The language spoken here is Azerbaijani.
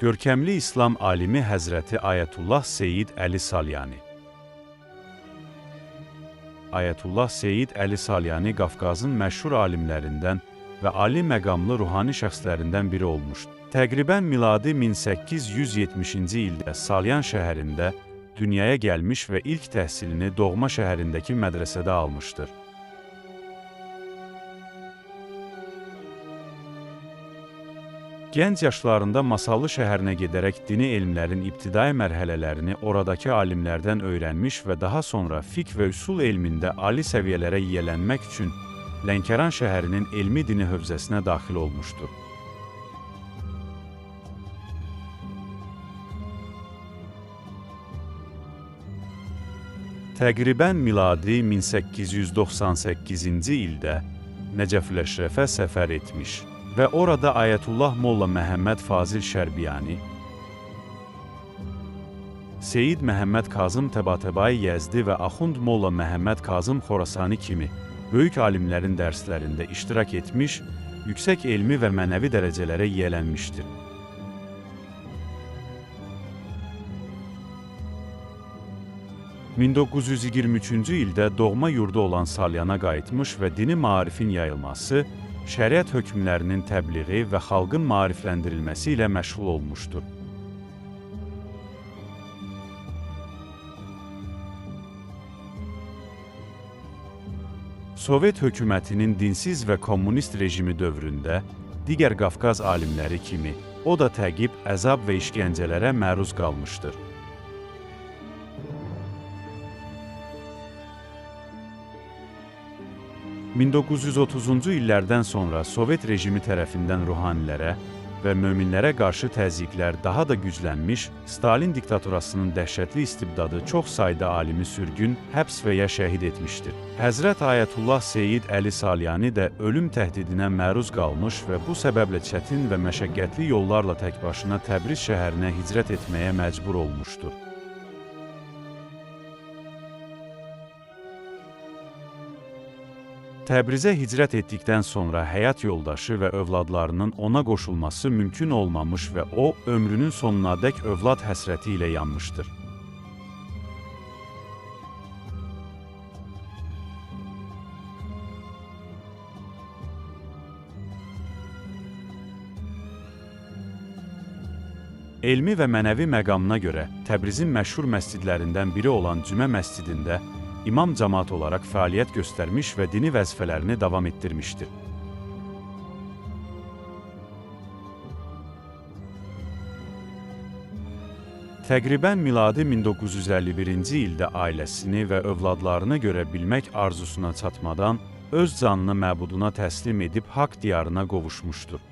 Görkəmli İslam alimi Həzrəti Ayətullah Seyid Əli Salyani. Ayətullah Seyid Əli Salyani Qafqazın məşhur alimlərindən və ali məqamlı ruhani şəxslərindən biri olmuşdur. Təqribən miladi 1870-ci ildə Salyan şəhərində dünyaya gəlmiş və ilk təhsilini doğma şəhərindəki mədrəsədə almışdır. Gənc yaşlarında Masallı şəhərinə gedərək dini elmlərin ibtidai mərhələlərini oradakı alimlərdən öyrənmiş və daha sonra fiqh və üsul elmində ali səviyyələrə yiyələnmək üçün Lənkəran şəhərinin elmi dini hövzəsinə daxil olmuşdur. Təqribən miladi 1898-ci ildə Nəcəfüləşrəfə səfər etmiş və orada Ayətullah Molla Məhəmməd Fazil Şərbiyani, Seyid Məhəmməd Kazım Təbatəbai Yəzdi və Axund Molla Məhəmməd Kazım Xorasani kimi böyük alimlərin dərslərində iştirak etmiş, yüksək elmi və mənəvi dərəcələrə yiyələnmişdir. ...1923-cü ildə doğma yurdu olan Salyana qayıtmış və dini maarifin yayılması, şəriət hökmlərinin təbliği və xalqın maarifləndirilməsi ilə məşğul olmuşdur. Sovet hökumətinin dinsiz və kommunist rejimi dövründə digər Qafqaz alimləri kimi o da təqib, əzab və işgəncələrə məruz qalmışdır. ...1930-cu illərdən sonra Sovet rejimi tərəfindən ruhanilərə və möminlərə qarşı təzyiqlər daha da güclənmiş, Stalin diktaturasının dəhşətli istibdadı çox sayda alimi sürgün, həbs və ya şəhid etmişdir. Həzrət Ayətullah Seyid Əli Salyani də ölüm təhdidinə məruz qalmış və bu səbəblə çətin və məşəqqətli yollarla təkbaşına Təbriz şəhərinə hicrət etməyə məcbur olmuşdur. Təbrizə hicrət etdikdən sonra həyat yoldaşı və övladlarının ona qoşulması mümkün olmamış və o, ömrünün sonunadək övlad həsrəti ilə yanmışdır. Elmi və mənəvi məqamına görə Təbrizin məşhur məscidlərindən biri olan Cümə məscidində imam cəmaat olaraq fəaliyyət göstərmiş və dini vəzifələrini davam etdirmişdir. Təqribən miladi 1951-ci ildə ailəsini və övladlarını görə bilmək arzusuna çatmadan öz canını məbuduna təslim edib haqq diyarına qovuşmuşdur.